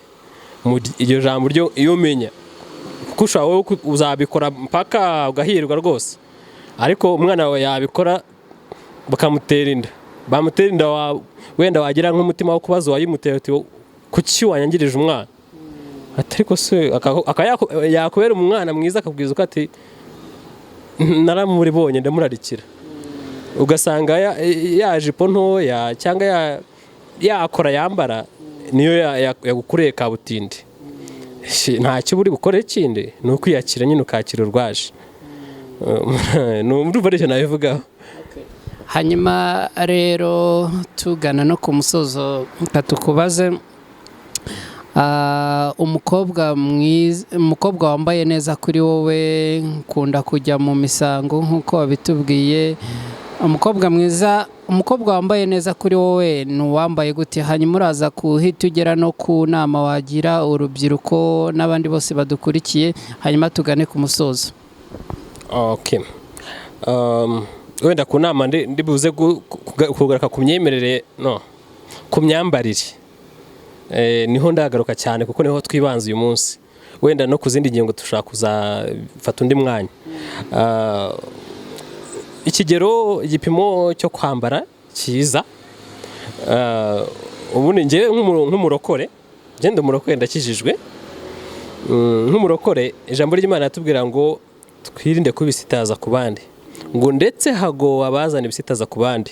Iryo jambo ryo iyo menya, kuko ushobora wowe uzabikora mpaka ugahirwa rwose, ariko umwana wawe yabikora bakamutera inda, bamutera inda, wenda wagira nk'umutima wo kubaza uwayimuteye uti kuki wanyangirije umwana? Ati ariko se yakubera umwana mwiza, akabwiza uko ati naramuribonye ndamurarikira, ugasanga ya jipo ntoya cyangwa yakora yambara niyo yagukureye kabutindi. Ntacyo uri bukore kindi, ni ukwiyakira nyine, ukakira urwaje. Ndumva aricyo nabivugaho. Hanyuma rero tugana no ku musozo, reka tukubaze, umukobwa mwiza, umukobwa wambaye neza kuri wowe, nkunda kujya mu misango nk'uko wabitubwiye, umukobwa mwiza, umukobwa wambaye neza kuri wowe ni uwambaye gute? Hanyuma uraza kuhita ugera no ku nama wagira urubyiruko n'abandi bose badukurikiye, hanyuma tugane ku musozo. Okay. Wenda ku nama ndi buze kugaruka ku myemerere no ku myambarire. Niho ndagaruka cyane kuko niho twibanze uyu munsi, wenda no ku zindi ngingo dushobora kuzafata undi mwanya. Ikigero, igipimo cyo kwambara cyiza, ubundi njyewe nk'umurokore, ngenda umurokore ndakijijwe. Nk'umurokore ijambo ry'Imana riratubwira ngo twirinde kubisitaza ku bandi, ngo ndetse hagowe abazana ibisitaza ku bandi.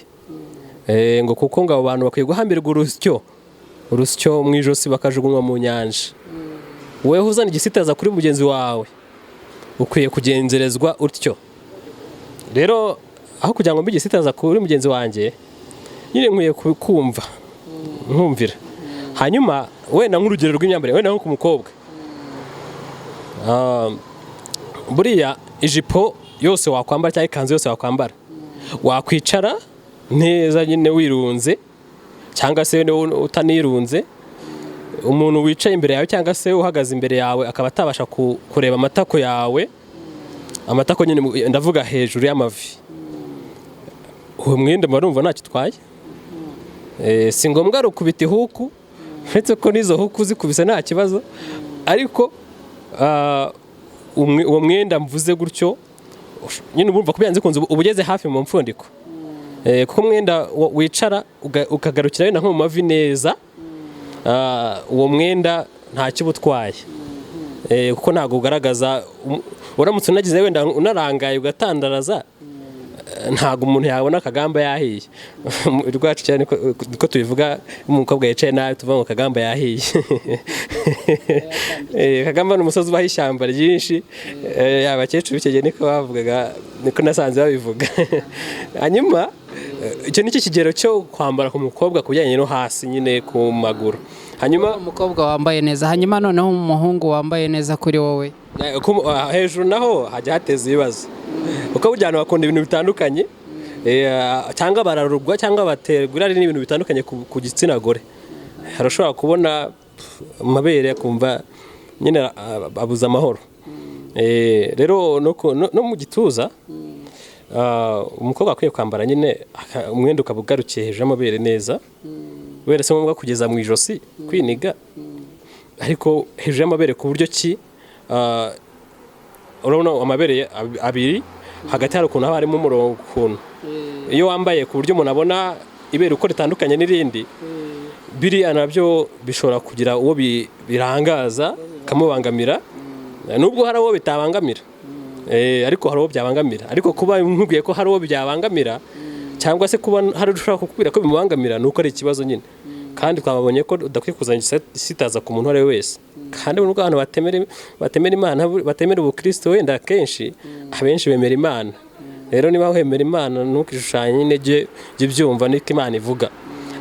Ngo kuko ngo abo bantu bakwiye guhambirwa urusyo mu ijosi bakajugunywa mu nyanja. Weho uzana igisitaza kuri mugenzi wawe ukwiye kugenzerezwa utyo. Rero aho kugira ngo mbe igisitaza kuri mugenzi wanjye, nyine nkwiye kumva nkumvira. Hanyuma wenda nk'urugero rw'imyambarire, wenda nko ku mukobwa, buriya ijipo yose wakwambara cyangwa ikanzu yose wakwambara, wakwicara neza nyine wirunze cyangwa se utanirunze, umuntu wicaye imbere yawe cyangwa se uhagaze imbere yawe akaba atabasha kureba amatako yawe, amatako nyine ndavuga hejuru y'amavi, uwo mwenda mba numva ntacyo utwaye. Si ngombwa rukubita ihuku, uretse ko n'izo huku zikubise nta kibazo, ariko uwo mwenda mvuze gutyo nyine urumva ko byanze bikunze uba ugeze hafi mu mfundiko. Kuko umwenda wicara ukagarukira wenda nko mu mavi neza, uwo mwenda ntacyo uba utwaye. Kuko ntabwo ugaragaza, uramutse unagize wenda unarangaye ugatandaraza, ntabwo umuntu yabona akagamba yahiye. Rwacu cyane niko tubivuga, iyo umukobwa yicaye nabi tuvuga ngo kagamba yahiye. Kagamba ni umusozi ubaho ishyamba ryinshi. Abakecuru b'icyo gihe niko bavugaga, niko nasanze babivuga. Hanyuma icyo ni cyo kigero cyo kwambara ku mukobwa ku bijyanye no hasi nyine ku maguru. Hanyuma umukobwa wambaye neza, hanyuma noneho umuhungu wambaye neza kuri wowe? Hejuru naho hajya hateza ibibazo, kuko burya abantu bakunda ibintu bitandukanye, cyangwa bararugwa cyangwa baterwa irari n'ibintu bitandukanye. Ku gitsina gore hari ushobora kubona amabere akumva nyine abuze amahoro. Rero no mu gituza, umukobwa akwiye kwambara nyine umwenda ukaba ugarukiye hejuru y'amabere neza, wenda si ngombwa kugeza mu ijosi kwiniga, ariko hejuru y'amabere ku buryo ki urabona amabere abiri hagati hari ukuntu haba harimo umurongo ukuntu, iyo wambaye ku buryo umuntu abona ibere uko ritandukanye n'irindi, biriya nabyo bishobora kugira uwo birangaza bikamubangamira, nubwo hari uwo bitabangamira. Ariko hari uwo byabangamira. Ariko kuba nkubwiye ko hari uwo byabangamira, cyangwa se kuba hari ushobora kukubwira ko bimubangamira, ni uko ari ikibazo nyine. Kandi twabonye ko udakwiye kuzana igisitaza ku muntu uwo ari we wese. Kandi nubwo abantu batemera Imana, batemera ubukristo, wenda akenshi abenshi bemera Imana. Rero niba wemera Imana, ntukishushanye nyine, jye ubyumva niko Imana ivuga.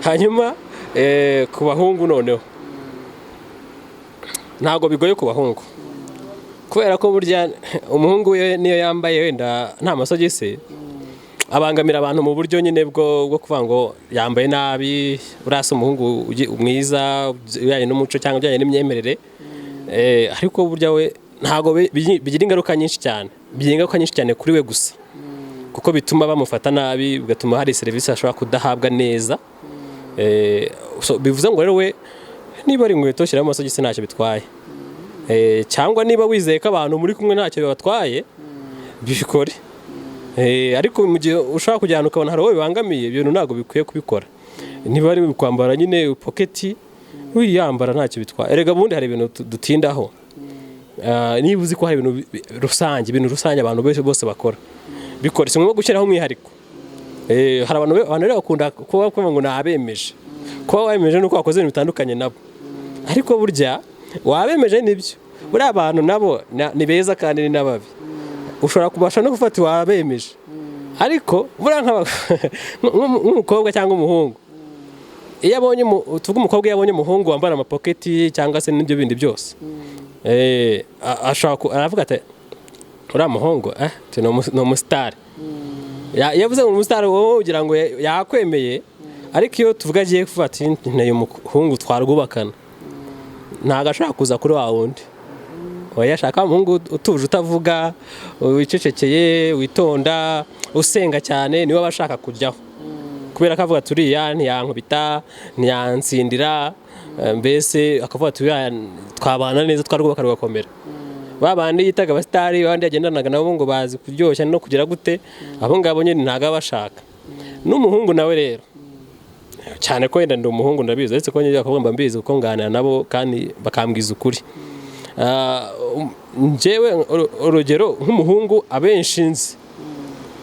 Hanyuma ku bahungu noneho, ntabwo bigoye ku bahungu, kubera ko burya umuhungu we niyo yambaye wenda nta masogisi, abangamira abantu mu buryo nyine bwo kuvuga ngo yambaye nabi, uriya si umuhungu mwiza ujyanye n'umuco cyangwa ujyanye n'imyemerere. Ariko burya we ntabwo bigira ingaruka nyinshi cyane, bigira ingaruka nyinshi cyane kuri we gusa, kuko bituma bamufata nabi, bigatuma hari serivisi ashobora kudahabwa neza. So bivuze ngo rero we niba ari inkweto, shyiramo amasogisi, ntacyo bitwaye. Cyangwa niba wizeye ko abantu muri kumwe ntacyo bibatwaye, bikore. Ariko mu gihe ushobora kujyana ukabona hari uwo bibangamiye, ibyo bintu ntabwo bikwiye kubikora. Niba ari kwambara nyine poketi, wiyambara ntacyo bitwaye. Erega ubundi hari ibintu dutindaho. Niba uzi ko hari ibintu rusange, ibintu rusange abantu bose bakora, bikore. Si ngombwa gushyiraho umwihariko. Hari abantu rero bakunda kuba kuvuga ngo nabemeje. Kuba wemeje nuko wakoze ibintu bitandukanye nabo, ariko burya wabemeje nibyo. Buriya abantu nabo ni beza kandi ni n'ababi. Ushobora kubasha no gufata wabemeje, ariko buriya nk'umukobwa cyangwa umuhungu, iyo abonye tuvuge umukobwa, iyo abonye umuhungu wambara amapoketi cyangwa se n'ibyo bindi byose, ashobora aravuga ati: "Uriya muhungu ni umusitari." Iyo avuze ngo umusitari, wowe ugira ngo yakwemeye. Ariko iyo tuvuga agiye kuvuga ati: "Nkeneye umuhungu twarwubakana," ntabwo ashobora kuza kuri wa wundi. Oya, ashaka umuhungu utuje, utavuga, wicecekeye, witonda, usenga cyane, niwe aba ashaka kujyaho, kubera ko avuga ati: "Uriya ntiyankubita, ntiyansindira." Mbese akavuga ati: "Uriya twabana neza, twarwubaka rugakomera." Ba bandi yitaga abasitari, abandi yagendanaga nabo ngo bazi kuryoshya no kugira gute, abo ngabo nyine ntabwo aba ashaka. N'umuhungu nawe rero, cyane ko wenda ndi umuhungu ndabizi, uretse ko njye abakobwa mba mbizi kuko nganira nabo kandi bakambwiza ukuri. Njyewe urugero nk'umuhungu, abenshi nzi,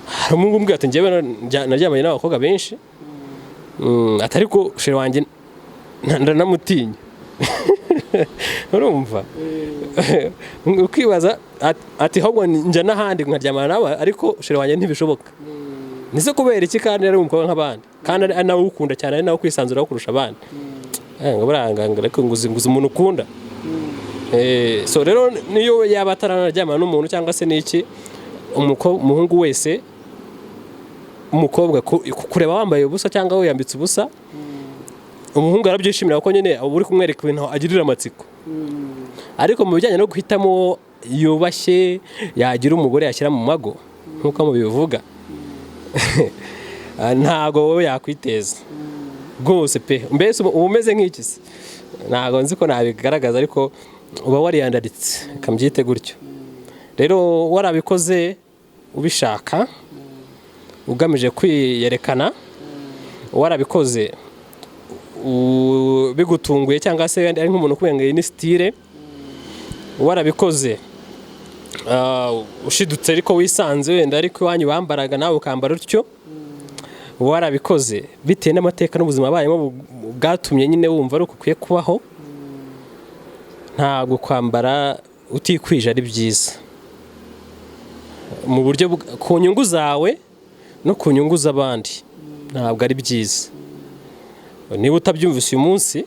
hari umuhungu umbwira ati: "Njyewe naryamanye n'abakobwa benshi," ati: "ariko chérie wanjye ndanamutinya." Urumva ukibaza ati: "Ahubwo njya n'ahandi nkaryamana nawe, ariko chérie wanjye ntibishoboka." Nise kubera iki kandi ari umukobwa nk'abandi, kandi ari nawe ukunda cyane, ari nawe kwisanzuraho kurusha abandi? Ngo buranga ariko nguzi umuntu ukunda. So rero niyo yaba ataranaryamana n'umuntu cyangwa se n'iki, umuhungu wese, umukobwa kureba wambaye ubusa cyangwa wiyambitse ubusa, umuhungu arabyishimira, kuko nyine uba uri kumwereka ibintu agirira amatsiko. Ariko mu bijyanye no guhitamo uwo yubashye yagira umugore yashyira mu mago, nk'uko mubivuga, ntago wowe yakwiteza rwose pe. Mbese uba umeze nk'iki se? Ntago nzi ko nabigaragaza, ariko uba wariyandaritse, reka mbyite gutyo. Rero warabikoze ubishaka, ugamije kwiyerekana, warabikoze bigutunguye, cyangwa se ari nk'umuntu ukubwira ngo iyi ni style, warabikoze ushidutse ariko wisanze wenda ariko iwanyu bambaraga nawe ukambara utyo, warabikoze bitewe n'amateka n'ubuzima wabayemo bwatumye nyine wumva ari uko ukwiye kubaho, ntabwo kwambara utikwije ari byiza mu buryo ku nyungu zawe no ku nyungu z'abandi, ntabwo ari byiza. Niba utabyumvise uyu munsi,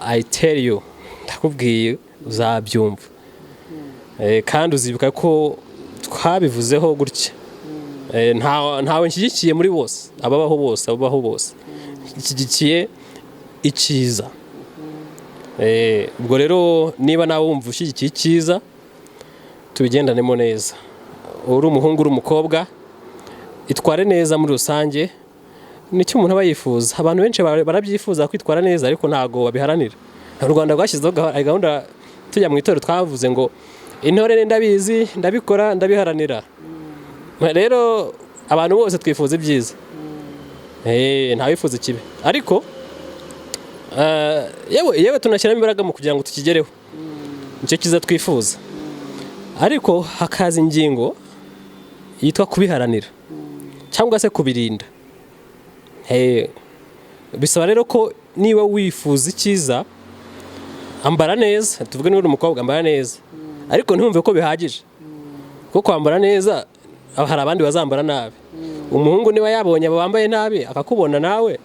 I tell you, ndakubwiye, uzabyumva. Kandi uzibuka ko twabivuzeho gutya. Ntawe nshyigikiye muri bose, ababaho bose, ababaho bose nshyigikiye icyiza. Ubwo rero niba nawe wumva ushyigikiye icyiza, tubigendanemo neza. Uri umuhungu, uri umukobwa, itware neza muri rusange, nicyo umuntu aba yifuza. Abantu benshi barabyifuza kwitwara neza, ariko ntabwo babiharanira. U Rwanda rwashyizeho gahunda tujya mu itorero, twavuze ngo intore ndabizi, ndabikora, ndabiharanira. Rero abantu bose twifuza ibyiza, ntawifuza ikibi, ariko yewe yewe tunashyiramo imbaraga mu kugira ngo tukigereho, nicyo cyiza twifuza. Ariko hakaza ingingo yitwa kubiharanira cyangwa se kubirinda. Bisaba rero ko niba wifuza icyiza, ambara neza. Tuvuge niba uri umukobwa, ambara neza, ariko ntiwumve ko bihagije, kuko kwambara neza hari abandi bazambara nabi. Umuhungu niba yabonye abo bambaye nabi akakubona nawe,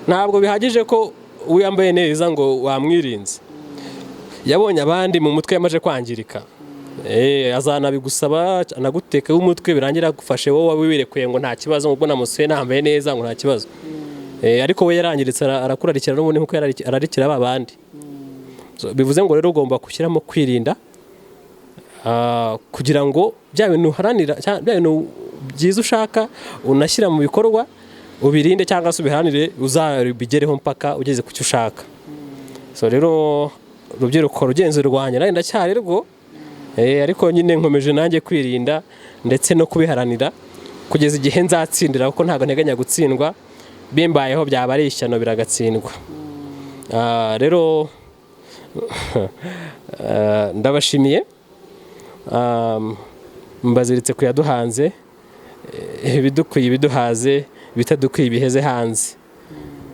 ntabwo bihagije ko wiyambaye neza ngo wamwirinze. Yabonye abandi, mu mutwe yamaze kwangirika. Azanabigusaba anagutekaho umutwe, birangira agufashe wowe wirekuye ngo nta kibazo, ubwo namusuye nambaye neza ngo nta kibazo. Ariko we yarangiritse, arakurarikira n'ubundi nkuko ararikira ba bandi. So, bivuze ngo rero ugomba gushyiramo kwirinda kugira ngo bya bintu uharanira, bya bintu byiza ushaka unashyira mu bikorwa, ubirinde cyangwa se ubiharanire, uzabigereho mpaka ugeze ku cyo ushaka. So rero urubyiruko rugenzi rwanjye, nanjye ndacyari rwo, ariko nyine nkomeje nanjye kwirinda ndetse no kubiharanira kugeza igihe nzatsindira, kuko ntabwo nteganya gutsindwa. Bimbayeho byaba ari ishyano, biragatsindwa. Rero ndabashimiye. Mbaziritse kuyaduhanze, ibidukwiye ibiduhaze, ibitadukwiye ibiheze hanze.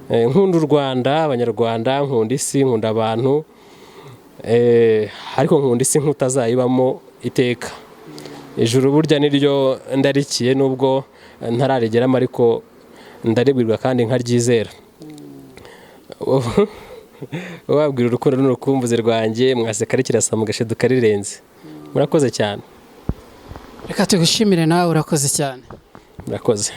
Nkunda u Rwanda, Abanyarwanda, nkunda isi, nkunda abantu, ariko nkunda isi nk'utazayibamo iteka. Ijuru burya niryo ndarikiye, nubwo ntararigeramo, ariko ndaribwirwa kandi nkaryizera. Wabwira urukundo n'urukumbuzi rwanjye, mwaseka rikirasa mugashiduka rirenze. Murakoze cyane. Reka tugushimire nawe, urakoze cyane. Murakoze.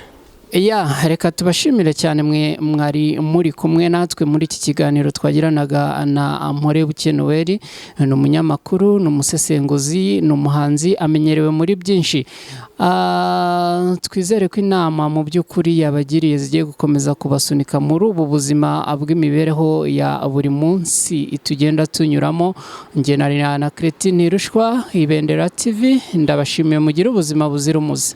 Ya, reka tubashimire cyane mwe mwari muri kumwe natwe muri iki kiganiro twagiranaga na Mporebuke Noel. Ni umunyamakuru, ni umusesenguzi, ni umuhanzi, amenyerewe muri byinshi. Twizere ko inama mu by'ukuri yabagiriye zigiye gukomeza kubasunika muri ubu buzima bw'imibereho ya buri munsi tugenda tunyuramo. Njye nari na Cretine Rushwa, Ibendera TV, ndabashimiye, mugire ubuzima buzira umuze.